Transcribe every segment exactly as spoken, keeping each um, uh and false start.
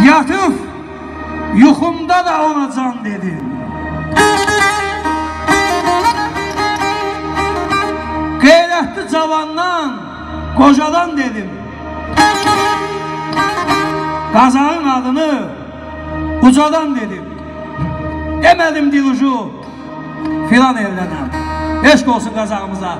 یاتیب یوخومدا دا اونا جان دئدیم. غیرتلی جاواندان، قوجادان دئدیم. قازاغین آدینی اوجادان دئدیم. دئمه‌دیم دیل اوجو فلان ائلده‌نم. عشق اولسون قازاغیمیزا.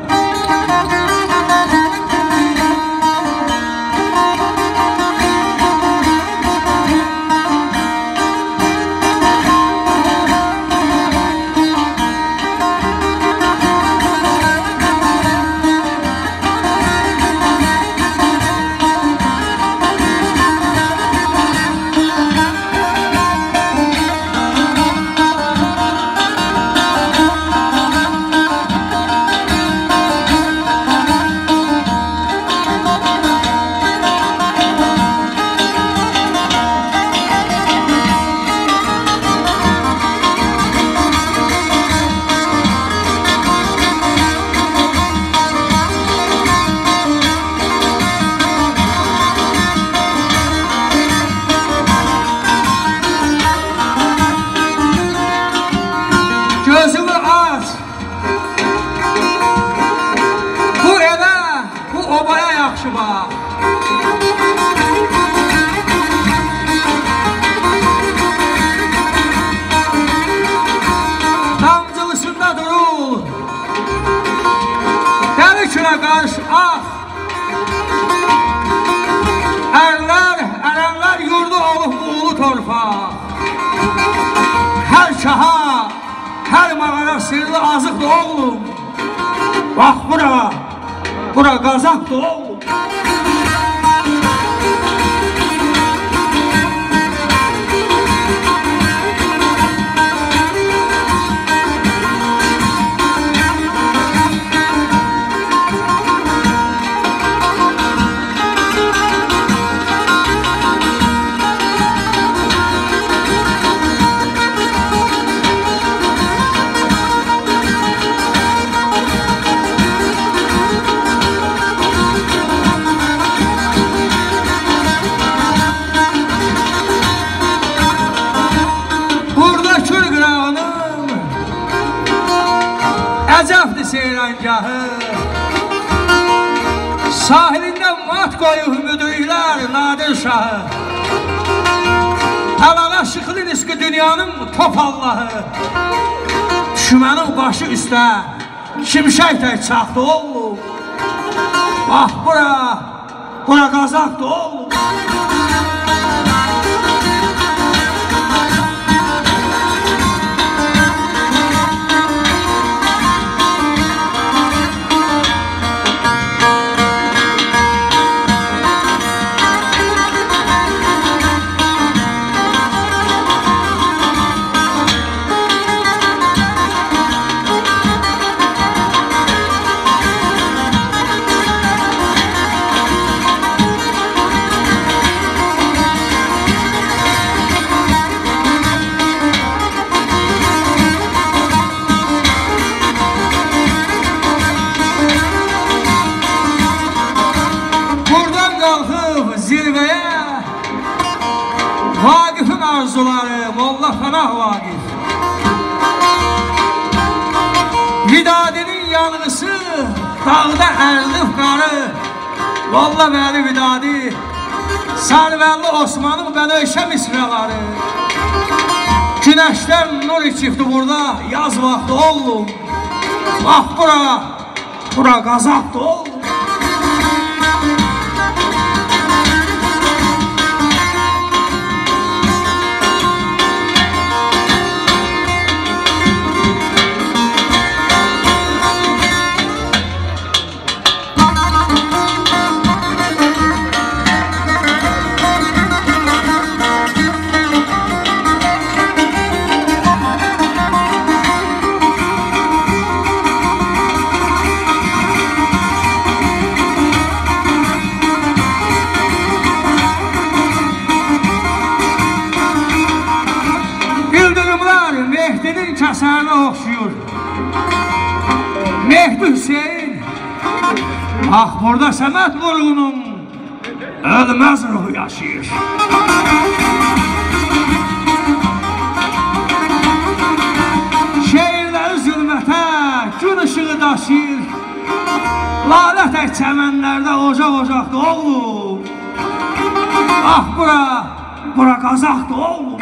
گؤزونو آچ. بو ائله، بو اوبایا یاخشی باخ. دامجیلیسیندا دورور دری کونه قارش آخ. ارلر، ارنلر یوردو اولوب اولو تورپاق. هر کاها، هر ماغارا سیرلی آزیقدیر اوغلوم. باخ بورا، بورا قازاقدیر اوغلوم. بورادا کور قیراغینین عجبدیر سیرانگاهی. ساحلینده مات قویوب مدرکلر نادر شاهی. علاقه شیخلی نیسکی دونیانین توپ آللاهی. دوشمنین باشی اوسته شیمشک تک چاخدی اوغلوم. باخ بورا، بورا قازاقدیر اوغلوم. بورادان قالخیب زیروه‌یه واقفین آرزولاری، ملا پناه واقف. ودادی‌نین یانغیسی، داغدا اریدیب قاری. ملا ولی ودادی، سروری عثمانین بنفشه مصرع‌لری. گونشدن نور ایچیبدی بورادا یاز واختی اوغلوم. باخ بورا، بورا قازاقدیر اوغلوم. ایلدیریملار مهدی‌نین کسرینه اوخشویور. مهدی حسین، باخ بورادا صمد مرغونون اؤلمز روحو یاشاییر. چمنلرده اوجاق اوجاقدیر، اوغلوم. باخ بورا، بورا قازاقدیر، اوغلوم.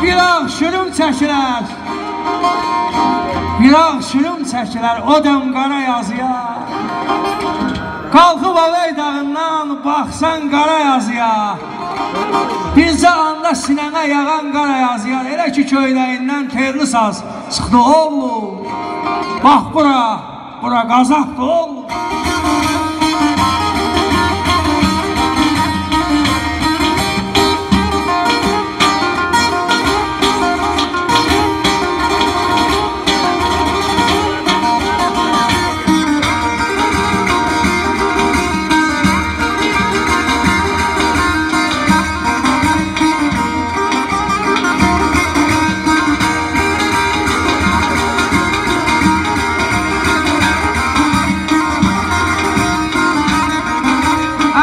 بیر آغ شیرین چکیلر، بیر آغ شیرین چکیلر او دم قارا یازییا. قالخیب آوی داغیندان باخسان قارا یازییا. بیرجه آندا سینه‌نه یاغان قارا یازییا. ائله کی کؤیله‌ییندن تئرلی ساز چیخدی، اوغلوم. باخ بورا، بورا قازاقدیر، اوغلوم.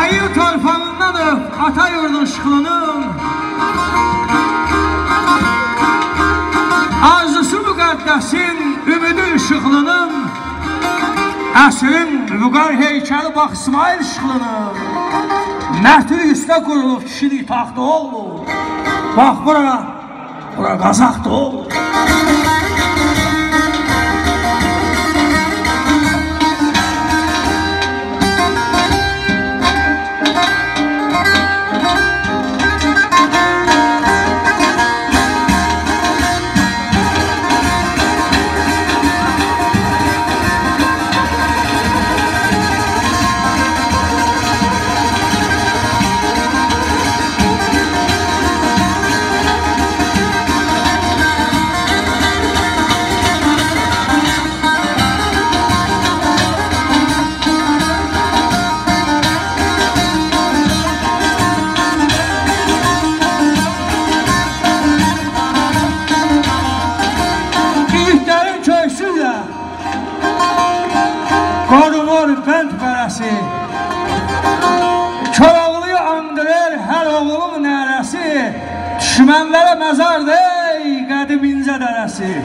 اَییل تورپاغیندان اؤپ آتا یوردون شیخلینین. آرزوسو مقدسین، اومیدی ایشیقلینین. عصرین وقار هیکلی باخ اسماعیل شیخلینین. مردلیک اوسته قورولوب کیشیلیک تاختی، اوغلوم. باخ بورا، بورا قازاقدیر، اوغلوم. ایگیدلرین کؤکسو ایله قورونور بند بره‌سی. کوراوغلویو آندیریر هر اوغلون نعره‌سی. دوشمنلره مزاردیر ای قدیم اینجه دره‌سی.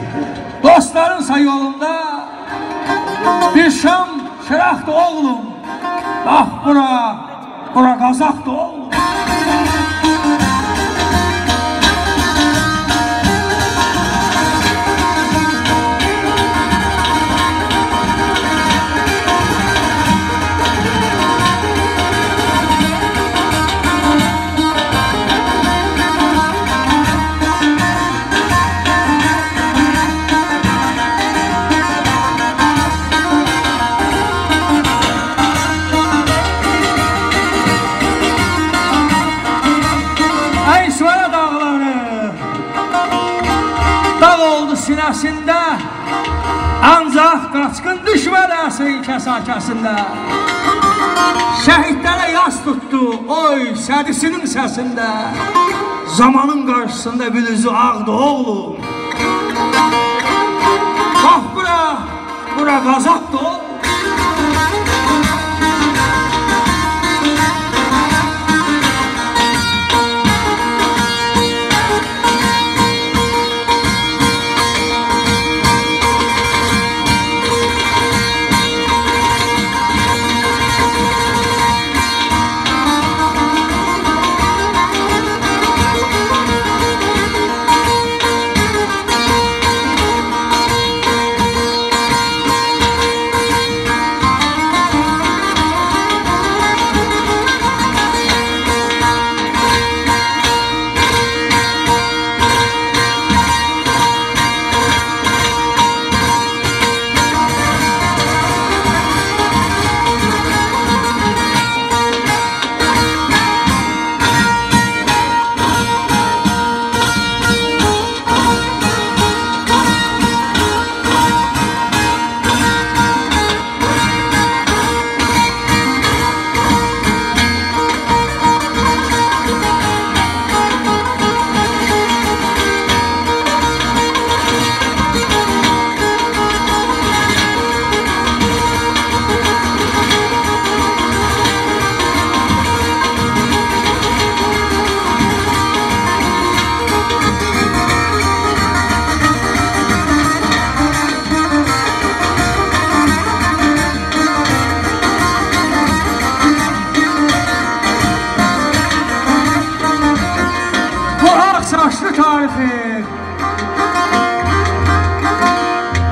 دوستلارینسا یولوندا بیر شام چیراقدیر، اوغلوم. باخ بورا، بورا قازاقدیر، اوغلوم. ای سورا داغلاری، داغ اولدو سینه‌سینده، آنجاق قاچقین دوشمه‌ده‌سین کثافه‌سینده. شهیدلره یاس توتدو، اوی، سدیسینین سسینده. زامانین قارشیسیندا بیر اوزو آغدی، اوغلوم. باخ بورا، بورا قازاقدی، اوغلوم.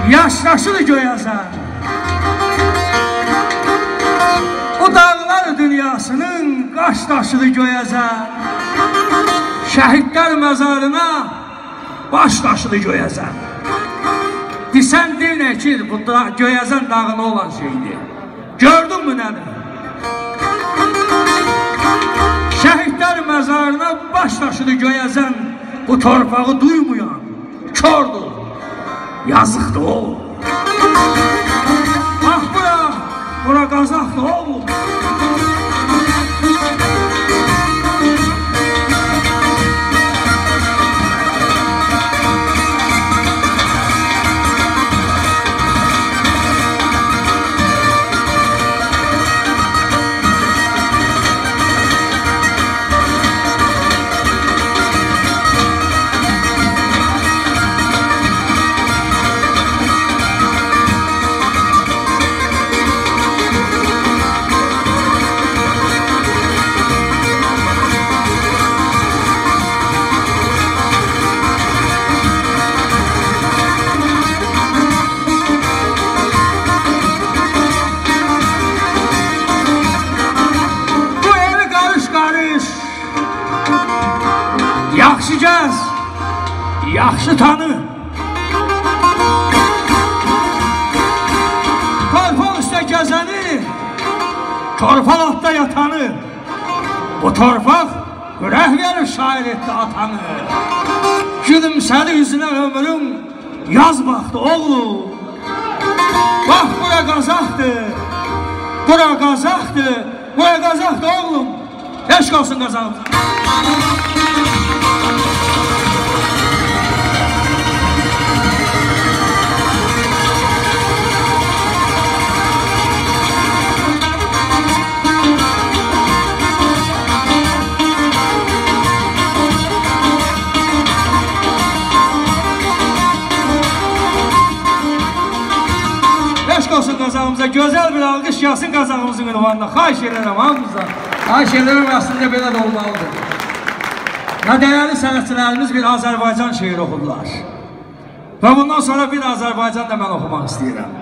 یاش داشیدیر گؤیه‌زن. بو داغلار دونیاسینین قاش داشیدیر گؤیه‌زن. شهیدلر مزارینا باش داشیدیر گؤیه‌زن. دئسن دئنه کی، بو دا-، گؤیه‌زن داغینا اولان شئیدیر. گؤردونمو نه‌دیر؟ شهیدلر مزارینا باش داشیدیر گؤیه‌زن، بو تورپاغی دویمایان کوردور، یازیقدیر او. باخ بورا، بورا قازاقدیر او. بو ائوی قاریش-قاریش یاخشی گز، یاخشی تانی. تورپاق اوسته گزنی، تورپاق آلتدا یاتانی. بو تورپاق اورک وئریر شاعر ائتدی آتانی. گولومسه‌دی اوزونه عؤمروم، یاز باخدی اوغلوم. باخ، بورا قازاقدیر، بورا قازاقدیر، بورا قازاقدیر اوغلوم. عشق اولسون قازاغیمیزا. عشق اولسون قازاغیمیزا، گؤزل بیر آلقیش گلسین قازاغیمیزین عنوانینا. خواهش ائدیرم هامینیزدان. خواهش ائدیرم، اصلینده بئله ده اولمالیدیر. و دیرلی صنعتچیلریمیز بیر آذربایجان شعری اوخودولار. و بوندان سونرا بیر آذربایجان دا من اوخوماق ایسته‌ییرم.